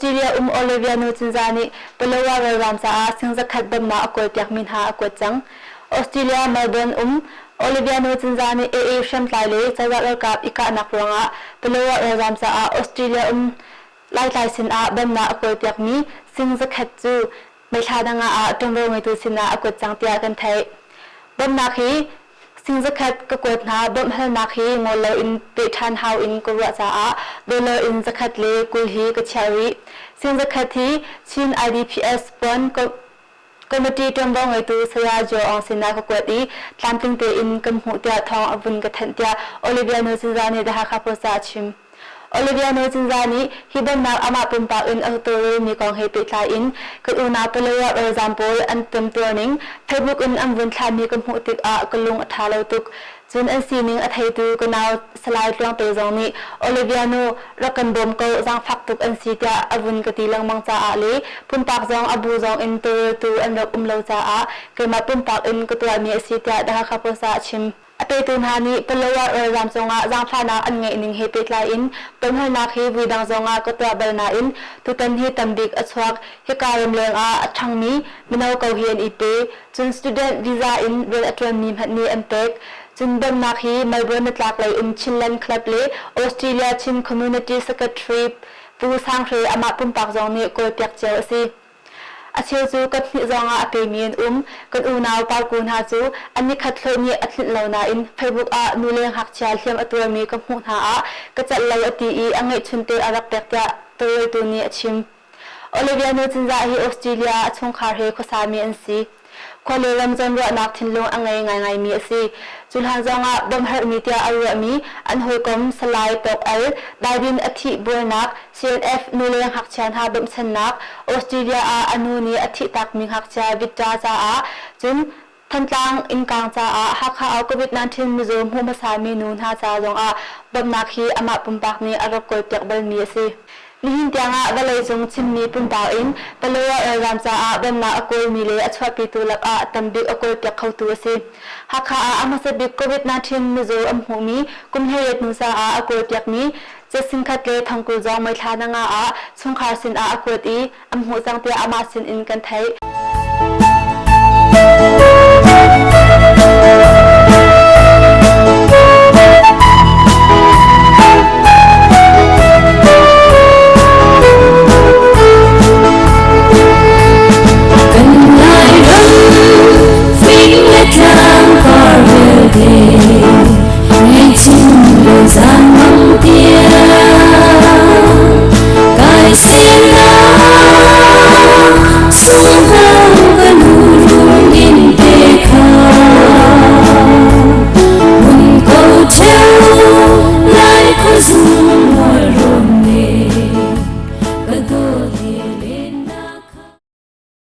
Australia um Olivia Nu Cinzah nih Palawa ralzaam caah sing zakhat bawmhnak a kawlpiakmi hna a kuat cang. Australia Melbourne um Olivia Nu Cinzah nih AA hriamtlai le cozah ralkap i kahnak ruangah Palawa ralzaam caah Australia um Laitlai sinah bawmhnak a kawlpiakmi sing zakhat cu May thla dang ah ṭuanvo ngeitu sinah a kuat cang tiah kan theih. Bawmhnak hi sing zakhat ka kuat hna bawmhhalnak hi ngol loin peh ṭhan hau in ka ruah caah dollar in 120 hi ka chiah rih. Sing zakhat hi Chin IDPS puan committee ṭuanvo ngeitu Saya Jo Aung sinah ka kuat i tlamtling tein kan hmuh tiah thawng a vun ka thanh tiah Olivia Nu Cinzah nih The Hakha Post ah a chim. Olivia Nu Cinzah nih hi bawmhnak amah pumpak in a tawlrelmi kong he pehtlai in kan unau Palawa ralzaam pawl an temtuar ning Facebook in an vun thlahmi ka hmuh tikah ka lung a ṭha lo tuk. Cun an sining a theitu ka nau Salai Tluangte zong nih Olivia nu rak kan bawm ko zaangfak tuk an si tiah a vun ka ti lengmang caah le pumpak zong a bu zong in tawlreltu an rak um lo caah keimah pumpak in ka tuahmi a si tiah The Hakha Post ah a chim. A petu hna nih Palawa ralzaam cungah zaangfahnak an ngeih ning he pehtlai in tonhalnak hi vuidang zongah ka tuah bal nain tutan hi tambik a chuak. Hika ramleng ah a ṭhangmi mino ko hi an i pe. Cun student visa in rian a ṭuanmi hmanh nih an pek. Cun bawmhnak hi Melbourne nitlaklei um Chinland Club le Australia Chin Community Secretary Pu Sang Hre amah pumpak zong nih kawlpiak cio a si. A cheu cu kaphnih zongah a pemi an um. Kan unau parku hna cu an nikhat hlawh nih a tlinh lo nain Facebook ah nu le ngakchia hliam a tuarmi ka hmuh hna ah ka celh lo a ti i a ngeihchunte a rak pek tiah tawlreltu nih a chim. Olivia Nu Cinzah hi Australia ah a chungkhar he khuasami an si. Khua le ram zawnruahnak thinlung a ngei ngaingaimi a si. Cu hlan zongah bawmh herhmi tiah a ruahmi an hawikom Salai Tawk Al, Daidin a thih bualnak, CNF nule ngakchia hna bawmhchannak, Australia ah a nu nih a thihtakmi ngakchia Victor caah cun Thantlang innkang caah Hakha ah COVID-19 mizaw hmuh hmasami nu hna ca zongah bawmhnak hi amah pumpak nih a rak kawlpiak balmi a si. Nihin tiangah vawleicung Chinmi pumpak in Palawa ralzaam caah bawmhnak a kawlmi le a chuahpitu lakah tambik a kawlpiak khotu a si. Hakha ah a hmasa bik COVID-19 mizaw an hmuhmi kum 18 hnu caah a kawlpiakmi ca singkhat le thongkul zong May thla nga ah chungkhar sinah a kuat i an hmuh cang tiah amah sinin kan theih. Kan Lairam fing le tlang par vialte ngei chin le zan mang tiang kai sin.